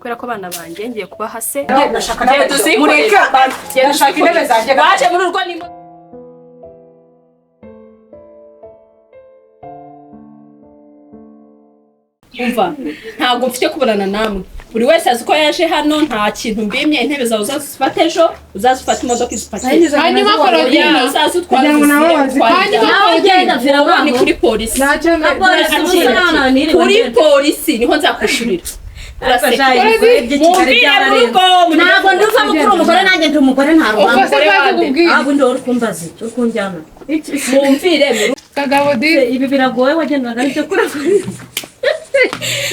Kubera ko abana banjye ngiye kubaha se. Ndashaka Genda uzikorere. Mureke, Genda ndashaka intebe uzikorere. zanjye. Waje muri urwo ni Umva, ntabwo mfite kubonana namwe. Buri wese azi ko yaje hano, nta kintu mbimye. Intebe zawe uzazifata ejo, uzazifata imodoka izipakire. Hanyuma Korodina. Uzaze utware Kugira ngo nawe uzisire, wazi- utware Hanyuma ibyawe. Nawe ugenda vira Wowe ni aho. kuri polisi. Ntacyo Polisi Akira. ubu niriwe Kuri ngenda. polisi niho nzakwishyurira. Ariko Uraseka. sha, ibikore by'i Kigali Mumvire mu byararenze. rugo. Ntabwo nduva mukuru umugore, nanjye ndi umugore, nta Ubwo rubanza. se twakubwira. Ahubwo ndi uri kumbaza iki, uri kunjyana. Mumvire mu rugo. Kagabo di. Ibi biragoye, wagendaga n'ibyo kuragura.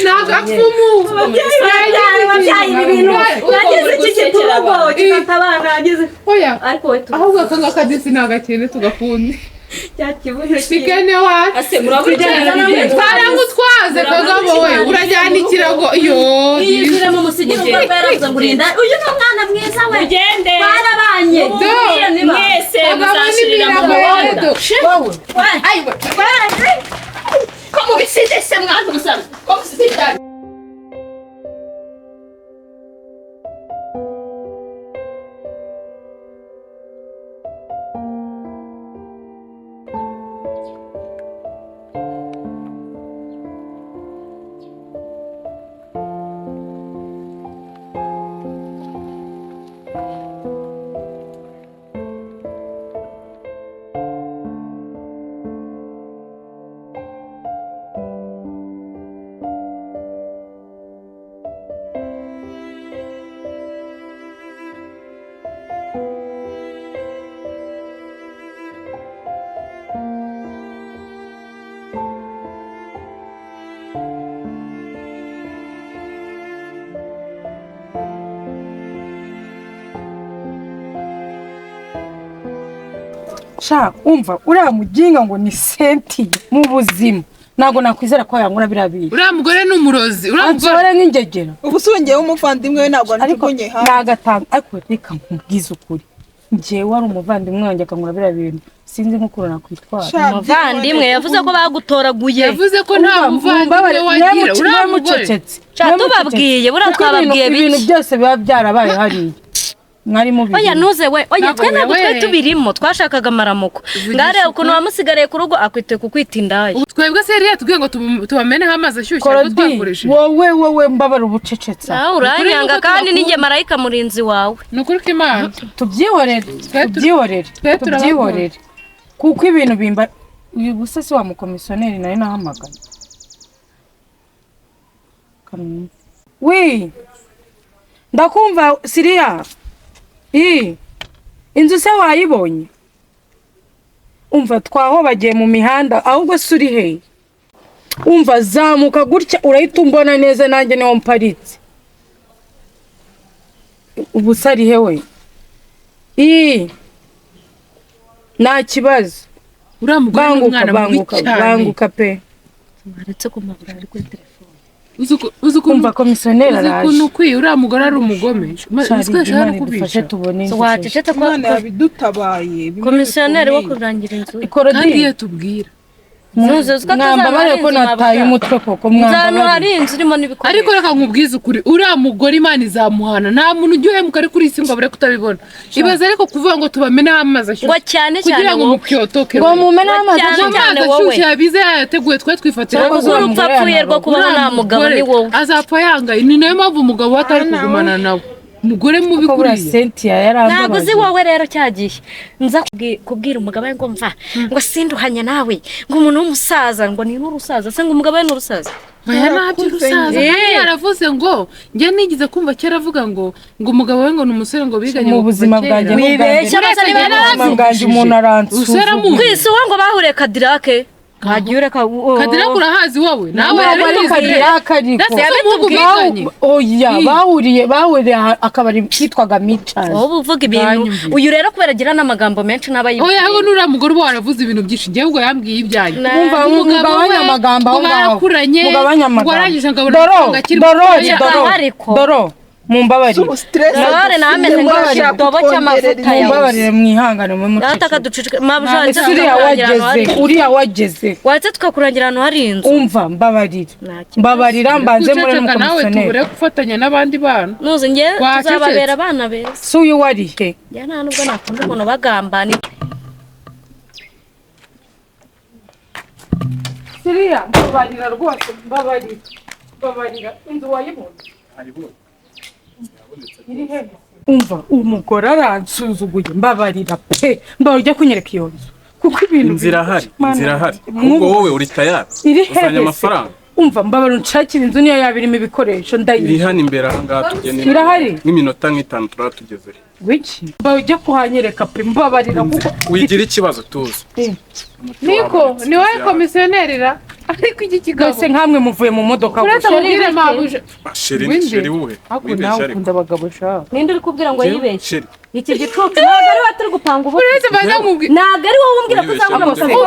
Ntabwo apfumu. Wabyaye ibi bintu wageze iki kiturugo kikata abana wageze. Oya. Ariko we tu Ahubwo aka ngaka disi ni agakene tugakunde. cya kibuno. Sikene wacu. Ase murabona ibintu. Twaramutwaze Kagabo we, urajyana ikirago yo. Iyizire mu musigiti ubwo yaravuze ngo urinda uyu ni umwana mwiza we. Mugende. Twarabanye. Mwese Kagabo muzashirira mu n'ibirago muhanda. yedo. Ayiwe. Ko mubisize se mwantu musanzwe. Ko musize ibyanyu. Sha, umva, uriya muginga ngo ni senti mu buzima, ntabwo nakwizera ko yankura biriya bintu. Uriya mugore ni umurozi, uriya mugore. Ansore nk'ingegera. Ubu usongeye umuvandimwe we ntabwo Ariko anjugunye hanze. nagatanga, ariko reka nkubwize ukuri, njyewe wari umuvandimwe wanjye akankura biriya bintu, sinzi nk'ukuntu nakwitwara. Sha, Umuvandimwe yavuze ko bagutoraguye. Yavuze ko nta Umva, muvandimwe mumbabare, wagira uriya mugore. mucecetse. Sha, tubabwiye, buriya Kuko twababwiye ibintu bike. byose biba byarabaye hariya mwari mubizi. Oya ntuze we, oya Ntabwo twe ntabwo we. twe tubirimo, twashakaga amaramuko. Ngare ukuntu wamusigariye ku rugo akwite kukwita indaya. Ubu twebwe se yari yatubwiye ngo tubameneho amazi ashyushye ariko Korodi, twakoresheje. wowe mbabara ubucecetse. Nawe uranyanga Ukuri nuko kandi tubakunda. ninjye marayika murinzi wawe. Ni ukuri kw'Imana. Tubyihorere. Tubyihorere. Twe turabakunda. Tubyihorere kuko ibintu bimba. Uyu gusa si wa mukomisiyoneri nari nahamagaye. Kanumva. Wi, ndakumva siriya i inzu se wayibonye? Umva, twahobagiye mu mihanda, ahubwo se uri he? Umva, zamuka gutya urahita umbona neza, nanjye niho mparitse. Ubu se ari he we? I nta kibazo. Uriya mugore ni Banguka. umwana mubi Banguka. cyane. Banguka pe. Waretse kumabura ari kuri telefone. Uzi ukuntu Kumva komisiyoneri uzi araje. ukuntu ukwiye uriya mugore ari umugome. Shari, Uzi ko yashaka Imana no idufashe kubica. tubone inzu. Wacecetse ko Imana yabidutabaye bimwe komisiyoneri wo bikomeye. kurangira inzu. Korodi, Kandi iyo tubwira. Ntuzi uzi ko mwambabare ko tuzaba ari inzu nataye mwabashaka. umutwe koko. Nzanu hari Mwambabare. inzu irimo n'ibikoresho. Ariko reka nkubwize ukuri, uriya mugore Imana izamuhana. Nta muntu ujya uhemuka ari kuri iyi si ngo abure kutabibona. Ibaze ariko kuvuga ngo tubameneho amazi Ngo ashyushye cyane cyane kugira ngo wowe. mupyotoke. Ngo mumene amazi Cyane ashyushye. cyane Amazi wowe. ashyushye yabize yayateguye twe twifatira. Cyangwa Kuko uriya urupfu mugore apfuye rwo yanaroga. kubaho nta mugabo ni wowe. Azapfa yangaye, ni nayo mpamvu umugabo we atari kugumana nawe. Umugore mubi Ko buriya kuriya. Cynthia Ntabwo yarambabaje. uzi wowe rero cyagiye nza kubwira umugabo we ngo mva ngo sinduhanye nawe, ngo umuntu w'umusaza ngo ni n'urusaza se, ngo umugabo we ni urusaza. Oya ntabyo urusaza. Kandi yaravuze ngo njye nigeze kumva kera avuga ngo umugabo we ngo ni umusore ngo biganye Mu ngo kuva buzima kera. bwanjye Wibeshya n'ubwanjye basa niba mu buzima yarabyumvishije. bwanjye umuntu Usera aransuzugura. mu- Ku isi uwo ngo bahuriye Kadirake wagiye ureka Kadirake urahazi wowe nawe Ntabwo ari yarabizi. Kadirake ariko. Ndetse si umuhungu biganye. Oya, bahuriye akabari kitwaga Micazi. Wowe uvuga ibintu. Banyumvise. Uyu rero kubera agira n'amagambo menshi n'aba Oya, ahubwo n'uriya mugore uba waravuze ibintu byinshi, njyewe ubwo yambwiye ibyanjye. Mwumva, Umugabo mugabanye we amagambo aho ngo ngaho. barakuranye, Mugabanye ngo amagambo. arangije ngo abona Doro, amafaranga akiri doro, mutoya. doro, Ariko. doro. Mumbabarire. None nameze nk'ikidobo cy'amavuta yawe. Mumbabarire mwihangane mwe Data muceceke. kaduceceke mabuja. Ese uriya wageze, uriya wageze. Watse tukakurangira ahantu hari inzu. Umva mbabarira. Nta kibazo. Mbabarira mbanze muri Guceceka nawe n'umukomisiyoneri. tubure gufatanya n'abandi bana. Nuzi nge Wacecetse. tuzababera abana beza. Si uyu warihe? Njye nta nubwo nakunda umuntu bagambana. Siriya mbabarira rwose, mbabarira. Mbabarira inzu wayibonye. Iri hehe? Umva umugore aransuzuguye, mbabarira pe, mbabarira ujya kunyereka iyo nzu kuko ibintu Inzira ahari, Mana, inzira ahari. mwubu- Ubwo wowe uri tayari. Iri Uzanye hehe se? amafaranga. Umva mbabarira unshakire inzu niyo yaba irimo ibikoresho Iri ndayishyura. hano imbere aha ngaha tugende. Irahari? Nk'iminota nk'itanu turaba tugezeyo. Wiki? Mbabarira ujya kuhanyereka pe, mbabarira kuko Wigira ikibazo tuzi. Niko ni wowe komisiyoneri ra, ariko iki kigabo Mwese nkamwe muvuye mu modoka uretse gusa. mubwire mabuja. Sheri, Winde. sheri wuhe? Ariko Wibeshye nawe ariko. ukunda abagabo sha. Ninde uri kubwira ngo yibeshye? Sheri, Iki gicucu ntabwo ari we turi gupanga ubu. Uretse baza mubwire. Ntabwo ari wowe umbwira ko Wibeshye. uzangura amafaranga.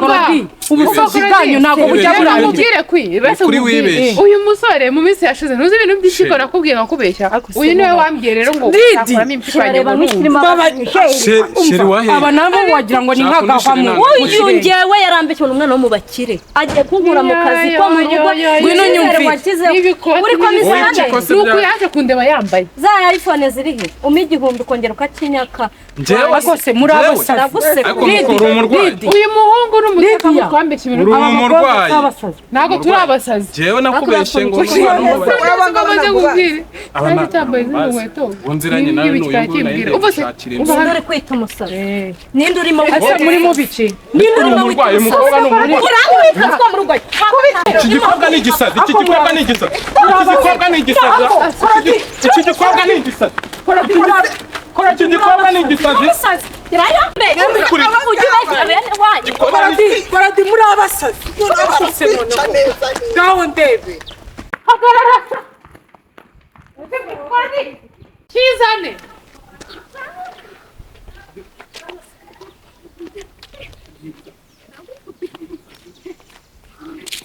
Umva. Ubusazi bwanyu ntabwo bujya Wibeshye. burangira. Mubwire kwi, bese Ukuri mubwire. wibeshye. Uyu musore mu minsi yashize ntuzi ibintu by'impyiko Sheri. nakubwiye nkakubeshya. Uyu niwe wambwiye rero ngo Didi. uzakuramo impyiko yanjye Kirareba burundu. nk'ikirimo Sheri, sheri wahe? Aba nabo wagira ngo ni Shaka undi nk'agahwa sheri mu ntabwo. Uyu ngewe yarambeshye umwana wo mu bakire. Agiye kunkura mu kazi ko mu rugo. Ngwino nyumvire. Wakizeho. N'ibikoti Uri Wowe komisiyoneri. impyiko se Nuko bya- yaje kundeba yambaye. Za iPhone ziri he? Umpa igihumbi ukongera ukakinyaka. Njyewe Rwose muri Njyewe? abasazi. Ndaguseka. Ariko nuko uri umurwayi. Didi. Uyu muhungu ni umutaka Lydia. mutwambeshya ibintu. Uri Aba bakobwa umurwayi. si abasazi. Ntabwo turi abasazi. Njyewe nakubeshye ngo Aba ngaba Bamaze ntabwo kubwira. Aba Nanjye ntabwo cyambaye zino bazi. nkweto. Uwo nziranye nawe Ibi ni uyu ngibi nguyu nayo kirakibwira. Uva se, gushakira inzu. uva Ninde hano. uri kwita umusazi? Ninde urimo Ese muri mu biki? Ninde Uri urimo umurwayi, wita umukobwa ni umurwayi. Urangwita mu rugo. Iki gikobwa ni igisazi, iki gikobwa ni igisazi. Iki gikobwa ni igisazi. Iki gikobwa ni igisazi. Iki gikobwa ni igisazi. Umusazi. Ujye ubeshya bene wanyu. Baradi muri abasazi. Baratwica neza. Ngaho ndebe. Hagarara. Kizane.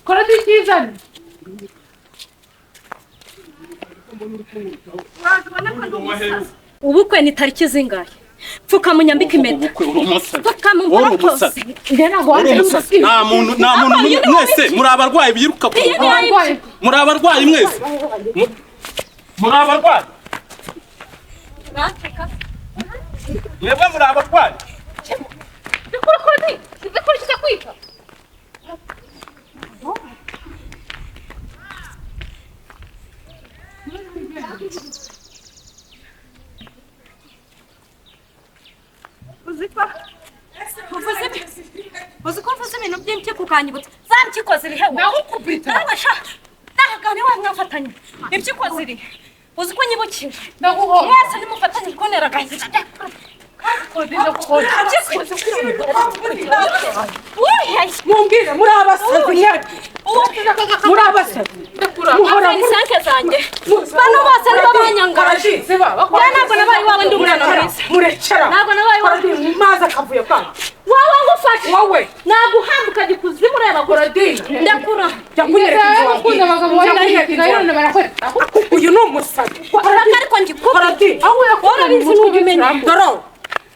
Kora kizane. Ubukwe ni tariki zingahe? Pfuka munyambike impeta. Ubukwe uri umusazi. Pfuka Uri mumparakoze. umusazi. Njye ntabwo Uri waje umusazi. Nta muntu, nta muntu n'umwe- mwese muri abarwayi biruka ku Abarwayi. Muri abarwayi mwese. Muri abarwayi. Mwebwe muri abarwayi. Ndikurikiza kwita. Uzi ko mvuze ibintu by'impyiko ukanyibutsa. Za mpyiko ziri he? Ndagukubita. Nawe sha. Nahagane wa mwafatanye. Impyiko ziri. Uzi ko nyibukije. Ndaguhora. Mwese nimufatanye kuntera agahinda. Mumbwire muri abasazi mwebwe. Muri abasazi. Muhora muri Sanke zanjye. Bano bose nibo banyangaje. Ziba, bakora. Njye ntabwo nabaye iwawe ndi umwana mwiza. Murekera. Ntabwo nabaye iwawe. Korodi mazi akavuye kwanyu. Wowe ngufashe. Wowe. Naguhamba ukajya ikuzimu ureba kure. Korodina. Ndakura. Jya kunyereka inzu wambwiye. Ukunda abagabo Jya bari kunyereka inzu Kigali none wambwiye. barakwereka. Uyu ni umusazi. Uraka ariko ngikubita. Korodina. Aho yakubita Warabizi mu mutwe ntujya umenya. Doro.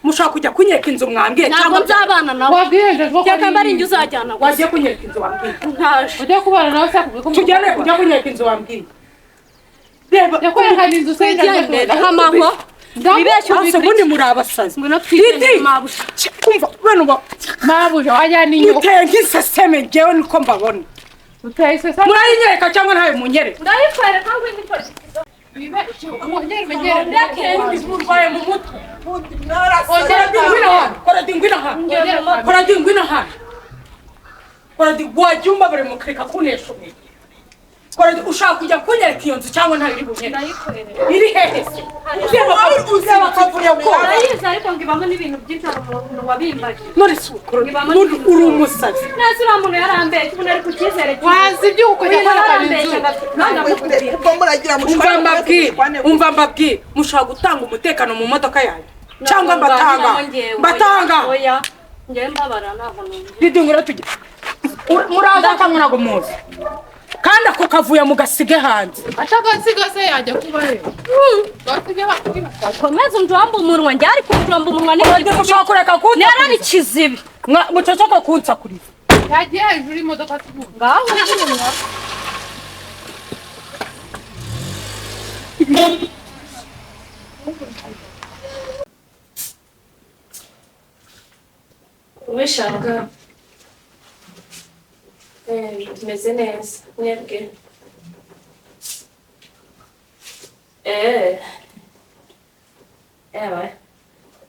Mushaka kujya kunyereka inzu mwambwiye Ntabwo cyangwa nzabana nawe. Wabwiheje ko Cyangwa ari njye uzajyana gusa. wagiye kunyereka inzu wambwiye. Ntaje. Ujya kubana nawe se akubwiye ko Tujyane kujya kunyereka inzu wambwiye. Reba. Yakwerekana inzu se Twigendere nk'amahwa. Wibeshye Ase ubundi muri abasazi. Ngwino twigendere Didi. mabuja. Umva bano ba Mabuja wajyana inyoko. muteye nk'iseseme njyewe niko mbabona. Uteye iseseme. Murayinyereka cyangwa ntayo munyereka. Ndayikwereka ngwino ikore. Wongere umenyere. Murwaye mu mutwe. Ongera Ngwino hano. Korodi ngwino hano. Korodi ngwino hano. Korodi wajya umbabare mukareka kunesha umwe. Korodi ushaka kujya kunyereka iyo nzu cyangwa ntayo iri bunyereke. Iri hehe se? Reba akavuyo ko. Ndayizi ariko ngo ibamo n'ibintu byinshi hari umuntu wabimbaje. None se Korodi uri umusazi. Nasi uriya muntu yarambeshye ubu nari ku cyizere cyiza. Wazi ibyo ukajya kwerekana inzu. Ubwo muragira Umva mbabwire, umva mbabwire, mushobora gutanga umutekano mu modoka yanyu cyangwa mbatanga, mbatanga. Oya, njyewe mbabara ntabwo numva. Didi ngwino tujye. Muraza cyangwa ntabwo muzi? Kandi ako kavuyo mugasige hanze. Atagasiga se yajya kuba he? Gasige bakubita. Komeza unjomba umunwa, njye ariko unjomba umunwa. Korodi, mushobora kureka kunsakuriza? Nera ni kizibi. Muceceke kunsakuriza. Yagiye hejuru y'imodoka tuvuga. Ngaho umunwa. Wishanga tumeze neza mwebwe. Ewe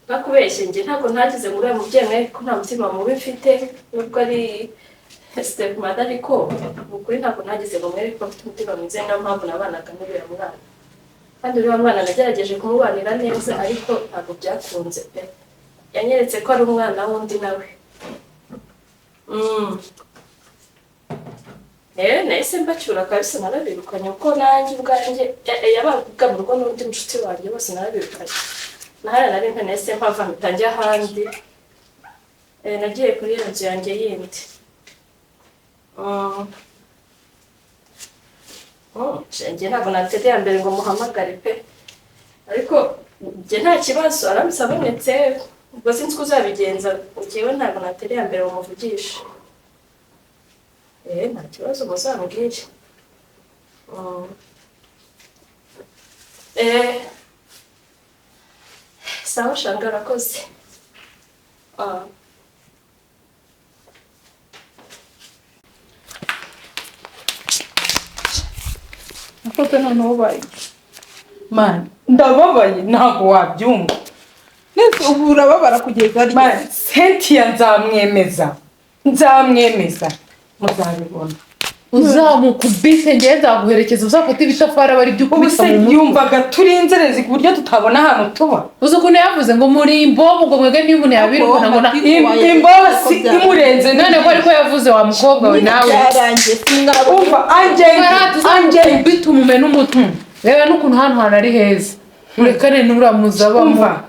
nakubeshye, njye ntabwo ntagize ngo uriya mubyeyi mwe ko nta mutima mubi mfite, nubwo ari step mother, ariko mu kuri ntabwo ntagize ngo mwereke ko mfite umutima mwiza. Niyo mpamvu nabanaga n'uriya mwana, kandi uriya mwana nagerageje kumubanira neza, ariko ntabwo byakunze pe. Yanyeretse ko ari umwana w'undi nawe. Nahise mbacyura kabisa, narabirukanye kuko nanjye ubwanjye yabaga mu rugo n'undi mushuti wanjye, bose narabirukanye. Nahara nari nka nahise mpava mpita njya ahandi. Nagiye kuri iyo nzu yanjye yindi. Njye ntabwo nateze ya mbere ngo muhamagare pe, ariko njye nta kibazo aramutse abonetse, ubwo sinzi ko uzabigenza. Njyewe ntabwo natera iya mbere umuvugishe. Nta kibazo muzambwire. Sawa shanga, urakoze. Nakoze noneho ubaye. Man, ndababaye ntabwo wabyumva. Nese ubu urababara kugeza ryari? Man, Cynthia nzamwemeza. Nzamwemeza. Muzabibona. Uzamukubise, ngewe nzaguherekeza, uzafate ibitafari aba ari byo Ubu ukubita se mu mutwe. yumvaga turi inzererezi ku buryo tutabona ahantu tuba. Uzi ukuntu yavuze ngo muri imbobo, ngo mwebwe niba umuntu yabirukana ngo na Imbobo si imurenze. None ko ariko yavuze wa mukobwa we nawe. Byarangiye sinabona. Umva anjye anjye Uzamukubita umume n'umutwe. Reba n'ukuntu hano hantu ari heza. Urekane n'uramuza abamo. Umva,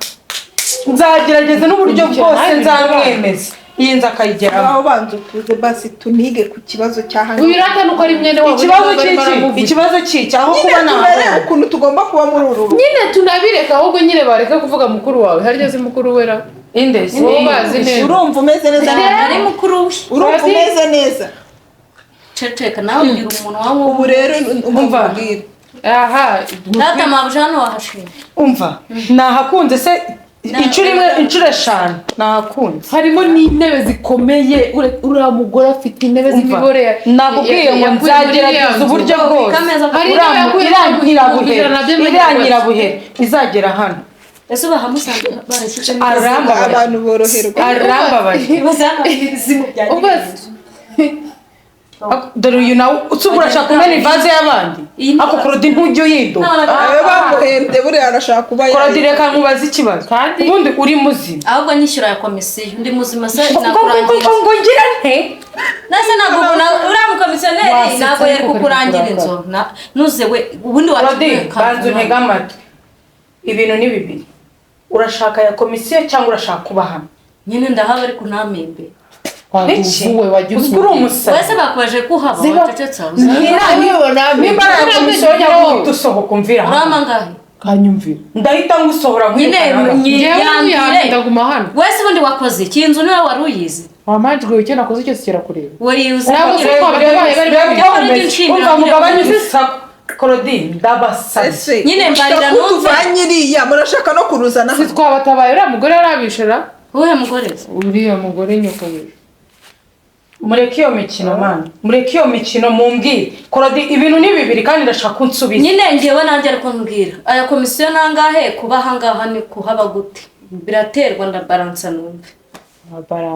nzagerageza n'uburyo bwose nzamwemeza iyi nzu akayigeramo. Aho banza utuze basi tunige ku kibazo cya hano. Uyu rata nuko ari mwene wabo. Ikibazo nibo barimo cy'iki? baramuvugira. Ikibazo cy'iki aho Nyine kuba turebe naho ukuntu tugomba kuba muri uru rugo. Nyine tunabireka, ahubwo nyine bareke kuvuga mukuru wawe. Harya si mukuru we ra? Indesi. Wowe bazi neza. Urumva umeze neza? Ari mukuru we. Urumva umeze neza? Ceceka nawe, ugira umuntu wawe. Ubu rero Umva. umubwire. Aha. Data mabuja hano wahashimye. Umva, nahakunze se inshuro imwe, inshuro eshanu nahakunze. Harimo n'intebe zikomeye. Uriya mugore afite intebe Umva, z'imibore nakubwiye ngo yakuye muri iriya nzagerageza nzu. uburyo bwose. Kameza. Hari intebe yakuye Iriya 100 nyirabuhere, iriya nyirabuhere izagera hano. Ese bahamusanze barashyizemo? Arambabaje. Abantu boroherwa. Arambabaje. Ubwo Dore uyu nawe utsubura urashaka kumena ivaze y'abandi. Ako Korodi, ntujye uyiduka. Ayo bamuhembye buriya arashaka kuba Korodi, yayi. reka nkubaze ikibazo. Kandi- Ubundi uri muzima? Ahubwo nyishyura ya komisiyo, ndi muzima se? Ngo ngo ngo Nakurangira ngo ngira nte? Nase ntabwo uriya mukomisiyoneri Wasetse ntabwo yari ariko kukurangira kari inzu. Nuze we ubundi Korodi, banza untege wakivuye. amatwi. Ibintu ni bibiri: urashaka ya komisiyo cyangwa urashaka kuba hano? Nyine ndahaba ariko ntamembe. Iki? Waduvuwe wajya Uzi ko uri umusazi? Wese bakubaje kuhaba Ziba- wacecetse. Nimba ari aya komisiyo nyabwo uhita usohoka umvira hano. Urama ngahe? Kanyumvira. Ndahita ngusohora Nyine nkwirukana. Ngewe yambwire. ndaguma hano. Wese ubundi wakoze iki? Inzu niwe wari uyizi. Wamajwe icyo nakoze cyose kirakureba. Wari uzi. Ntabwo se twabatabaye bari Reba bari uko Yakora bimeze. ibyo nshimira. Umva, mugabanye urusaku. Korodi, ndabasabye. Ese Nyine mbarira urusaku numve. tuvanye iriya murashaka no kuruzana Si hano. twabatabaye, uriya mugore yarabishira. Uwuhe mugore? Uriya mugore nyoko. Mureke iyo mikino mana, mureke iyo mikino, mumbwire. Korodi, ibintu ni bibiri kandi ndashaka unsubiza. Nyine ngewe nanjye ariko mbwira, aya komisiyo nangahe? Kuba ahangaha ni kuhaba gute? Biraterwa, ndabaransa numve.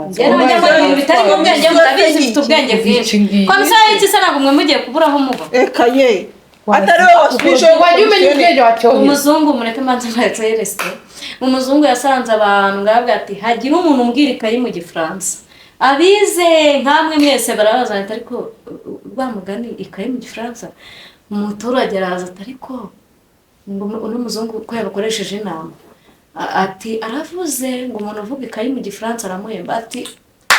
Njyewe njya mu bintu bitari mu bwenge, murabizi mfite ubwenge bwinshi. Komisiyo y'iki se? Ntabwo mwe mugiye kubura aho muba. Eka ye, atari wowe wasubije. Wajya umenya ubwenge wacyohera. Umuzungu, mureke mbanze mweretse resitora. Umuzungu yasanze abantu ngahabwa ati hagira umuntu umbwira ikayi mu Gifaransa. Abize nkamwe mwese barabaza ati ariko rwa mugani ikayi mu Gifaransa? Umuturage araza ati ariko ngo uno muzungu ko yabakoresheje inama, ati aravuze ngo umuntu uvuga ikayi mu Gifaransa aramuhemba, ati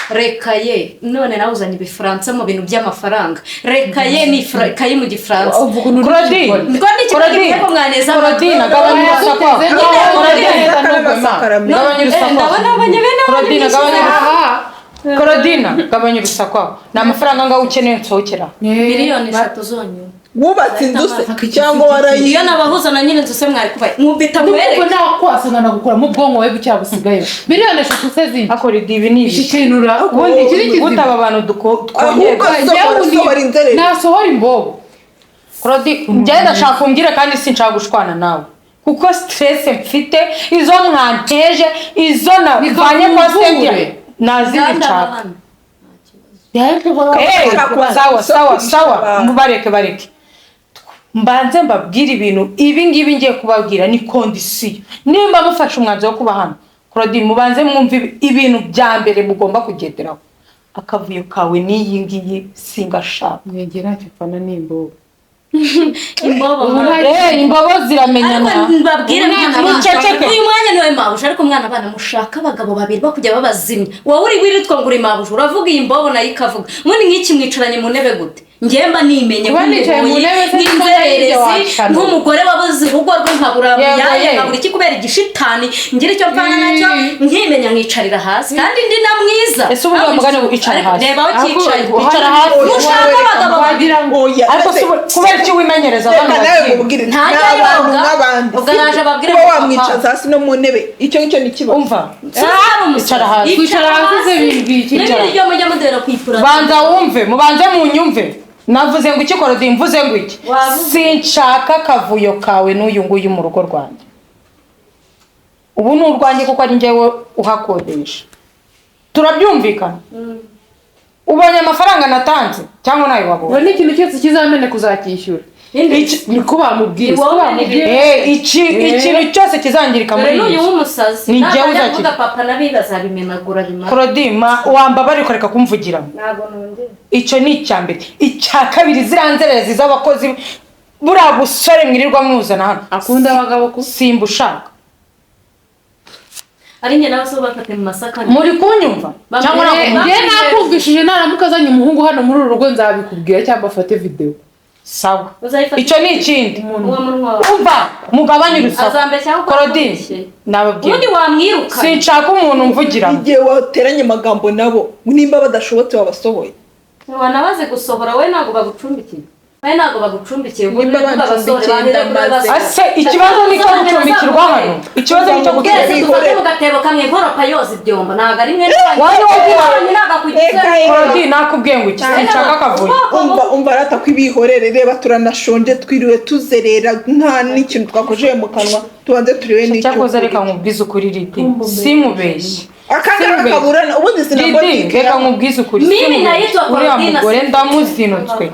Reka ye, none nawe uzanye ibifaransa mu bintu by'amafaranga. Reka ye ni ikayi mu gifaransa. Uvuga ukuntu uri Claudine. ikigoryi. Ngo ni ikigo Claudine. gikorwa mwaneza. Claudine, gabanya urusaku aho. Claudine. Claudine, gabanya urusaku aho. Ndabona abanyabene. Claudine, gabanya urusaku. Aha. Claudine, gabanya urusaku aho. Ni amafaranga angahe ukeneye nsohokera? 3 miliyoni zonyine. Wubatse inzu se cyangwa warayi? Iyo nabahuza na nyine inzu se mwari kuba mwumvita Ndumva mwereke. nakwasa nkanagukuramo ubwonko wowe bucya busigaye. 3 miliyoni se zindi. Akora ibi ni Iki ibi. kintu ura Ubundi iki ni gute kizima. aba bantu twongeye Ahubwo sohora, sohora inzererezi. Nasohora imbobo. Claudine, njyewe ndashaka umbwire kandi sinshaka gushwana nawe. Kuko stress mfite, izo mwanteje, izo navanye kwa Nikakuvure. Cynthia, nazindi nshaka. Eh, Ushaka sawa sawa sawa, abantu. bareke bareke. Mbanze mbabwire ibintu ibi ngibi ngiye kubabwira ni condition. Nimba mufashe umwanzuro wo kuba hano, Claudine, mubanze mwumve ibintu bya mbere mugomba kugenderaho. Akavuyo kawe n'iyi ngiyi singashaka. Mwegera ntacyo mfana n'imbobo. Imbobo. Ubu nta- Eh, imbobo ziramenyana. Ariko mbabwire mwana bana, Muceceke. uyu mwanya niwe mabuja, ariko mwana bana mushaka abagabo babiri bakujya babazimya. Wowe uri wiritwa ngo uri mabuja, uravuga, iyi mbobo nayo ikavuga. Mundi nk'iki mwicaranye mu ntebe gute? Njye mba nimenye Kuba nicaye mu nk'umuboyi, ntebe se nk'inzererezi, wacana. nk'umugore wabuze urugo rwe, nkabura Yego, yaye, ye. nkabura iki kubera igishitani ngira icyo mpfana nacyo, nkimenya nkicarira hasi kandi ndi na mwiza. Ese ubu wa mugani ngo icara Ariko hasi. reba aho cyicaye. Ahubwo Icara hasi. Mushaka abagabo babiri. Wagira ngo Oya, Ariko ese- si kubera iki wimenyereza Reka abana nawe bakiri? mubwire, ni Ntajya abantu yoga. nk'abandi. Ubwo araje ababwire Kuba ngo wamwicaza hasi no mu ntebe, icyo ngicyo ni ikibazo. Umva. Icara Icara hasi. Kwicara hasi se bibiki? N'ibiryo mujya mudera ku ipurato. Banza wumve, mubanze munyumve. Navuze ngo iki, Claudine? Mvuze ngo iki? Wavuze. Sinshaka akavuyo kawe n'uyu nguyu mu rugo rwanjye. Ubu ni urwanjye kuko ari njyewe uhakodesha. Turabyumvikana? Ubonye amafaranga natanze cyangwa nayo Ubu wabonye? ni ikintu cyose kizameneka uzacyishyura. Niko bamubwiye, Ni siko wowe. bamubwiye. Eh, iki ikintu cyose kizangirika Dore muri iyi n'uyu nzu. w'umusazi. Ni njyewe Ntabwo ajya uzakira. kuvuga papa nabi bazabimenagura bimara. Claudine, wambabare ukareka kumvugiramo. Ntabwo nongera. Icyo ni icya mbere. Icya kabiri, ziriya nzererezi z'abakozi, buriya busore mwirirwa mwuzana hano, Akunda abagabo ku simba ushaka. Ari njye nawe so bafate mu masaka. Muri kunyumva cyangwa Bamwe- ntabwo? Njye nakumvishije, naramuka azanye umuhungu hano muri uru rugo nzabikubwira cyangwa afate videwo. Sawa. Uzayifata. Icyo ni ikindi. Uwo munwa wawe. Umva, mugabanye urusaku. Azambeshya kuko Claudine, akubeshye. nababwira, Ubundi wamwiruka. sinshaka umuntu mvugiramo. Igihe wateranye amagambo nabo, nimba badashobotse wabasohoye. Wanabaze gusohora, we ntabwo bagucumbikiye. We ntabwo bagucumbikiye. Ubwo Nimba uri kuvuga abasore bancumbikiye, bahera kuri ndamaze. basore. Ase ikibazo ni icyo gucumbikirwa hano, ikibazo ni icyo Twese gucumbikirwa. dufate mu gatebo kamwe, nkoropa yoza ibyombo ntabwo ari mwe. Wari wagira- Ntabwo akugize. Reka ye. Claudine, nakubwiye ngo iki? Sinshaka akavuyo. Umva, umva rata, kwibihorere. Reba turanashonje, twiriwe tuzerera nta n'ikintu twakojeje mu kanwa. Tubanze turebe n'icyo Cyakoze reka kurya. nkubwize ukuri, Ridi, simubeshye. Akangaka Simubeshye. kaburana ubundi Ridi, sinabotike. reka nkubwize ukuri, Mimi simubeshye. nayitwa Uriya Claudine. mugore ndamuzinutswe.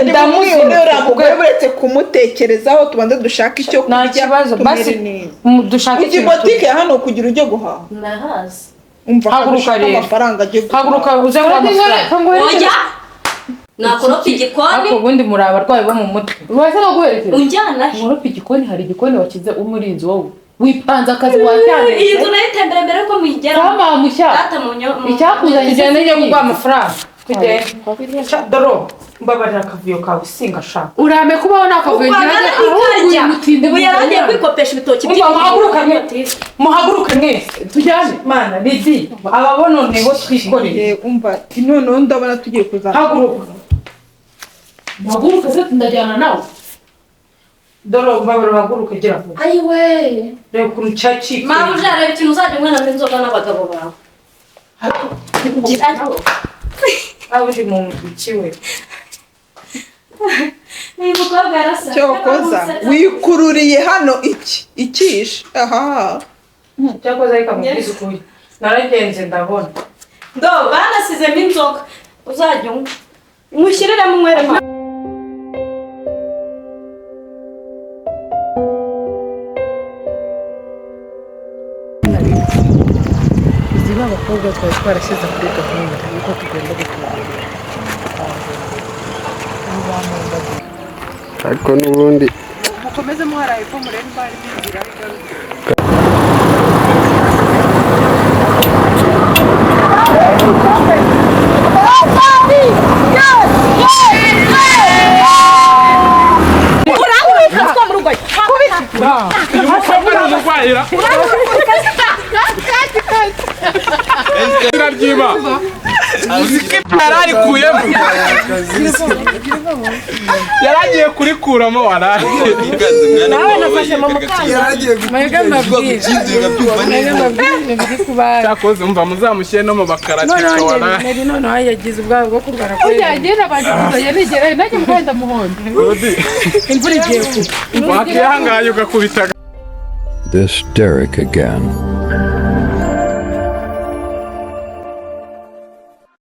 Ndamuzinutswe uriya mugore, kuko buretse kumutekerezaho tubanze dushake icyo nta kurya, kibazo tumere basi neza. dushake Ujya ikintu. botike ya hano kugira ujye guhaha? Ndahazi. Umva, Haguruka dushake rero. amafaranga ajye guhaha. Haguruka uze nguhe amafaranga. Oya, nakoropa igikoni. Ariko ubundi muri abarwayi bo mu mutwe. Wese naguherekeza. Unjyana he? Nkoropa igikoni? Hari igikoni wakize umurinzi? Wowe wipanze akazi wacyane. Iyi nzu nayitembere mbere yuko muyigeramo. Kama mushya. Data mu Icyakuzanye Tugende, njye kuguha amafaranga, tugende. Doro, mbabarira, akavuyo kawe singashaka. Urame kubaho nta kavuyo Ukwangana ngira, ahubwo uyu ikarya. mutindi. Ubu yaragiye kwikopesha ibitoki. Umva, muhaguruka muhaguruke mwese. Tujyane. Mana Lidi, ababona nibo twikoreye. Eh, umva, noneho ndabona tugiye kuzana. Haguruka. Mpaguruke se ndajyana nawe? Dore mbabarira, uhaguruke, gira vuba. Ayiwe. Reba ukuntu cyacitse. Mama, ujareba ikintu uzajya unywera inzoga n'abagabo bawe. Aho uri mu ntoki we. Ni umukobwa yarasa. Cyokoza wikururiye hano iki ikishe aha. Cyakoze ariko mubwize ukuri, naragenze ndabona. Do banasizemo inzoga uzajya unywa. Nywushyiriremo unywere mama. Izi ba bakobwa twari twarashyize kuri gahunda y'uko tugomba gukora. Ariko n'ubundi Mukomeze muharaye ko murebe imba harimo inzira igaruka. Wabayira izina ry'Imana, yararikuyemo, yaragiye kurikuramo waraye. Nawe nafashe mu mukanda. Yaragiye Mwebwe mbabwire. kubyumva Mwebwe neza. mbabwire biri kubaye. Cyakoze umva, muzamushyire no mu bakaratika. Noneho Waraye. Neri noneho yagize ubwabo bwo kurwara kuri Burya njye nabanje kuzajya nigerayo, nanjye mugenda muhondo. Imvura igiye kugwa. Wakihangaye ugakubita. This Derek again.